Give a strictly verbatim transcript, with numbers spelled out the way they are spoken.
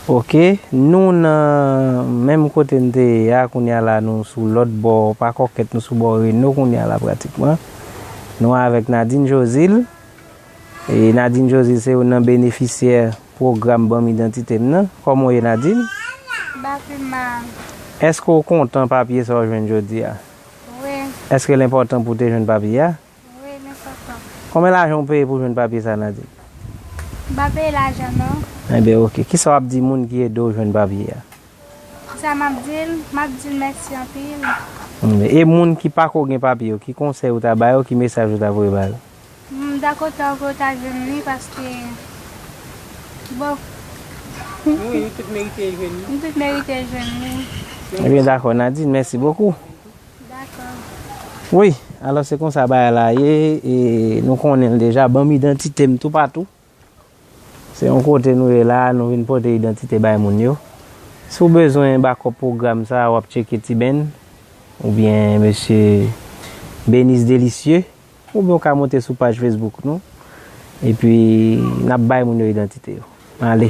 Ok, nou nan menm kote n te ye a, kounye a la nou sou lòt bò, pa Kòkèt, nou sou bò Reno kounye a la pratikman. Nou avèk Nadine Josil. E Nadine Josil se youn nan benefisyè pwogram Ban m Idantite m nan. Kòman w ye, Nadine? M pa pi mal. Èske w kontan papye sa w jwenn jodi a? Wi. Èske l enpòtan pou w te jwenn papye a? Wi, l enpòtan. Konbyen lajan w peye pou w jwenn papye sa, Nadine? M pa peye lajan, non. Enben, ok. Kisa w ap di moun ki ede w jwenn papye a? Sa m ap di l, m ap di l mèsi anpil. Enben, e moun ki pako gen papye yo, ki konsèy ou ta ba yo, ki mesaj ou ta voye ba yo? M ta kontan pou yo ta jwenn li paske, bon, wi, nou tout merite jwenn li. Nou tout merite jwenn li. Ebyen, dakò, Nadine, mèsi bokou. Dakò. Wi, alò se konsa bagay la ye, e nou konnen l deja, Ban m Idantite m toupatou. Se yon kote nou ye la, nou vin pote idantite bay moun yo. Si w bezwen bakòp pwogram sa, w ap tcheke Ti Ben, oubyen mesye Benis Delicieux, oubyen w ka monte sou paj Facebook nou, epi n ap bay moun yo idantite yo. Ale.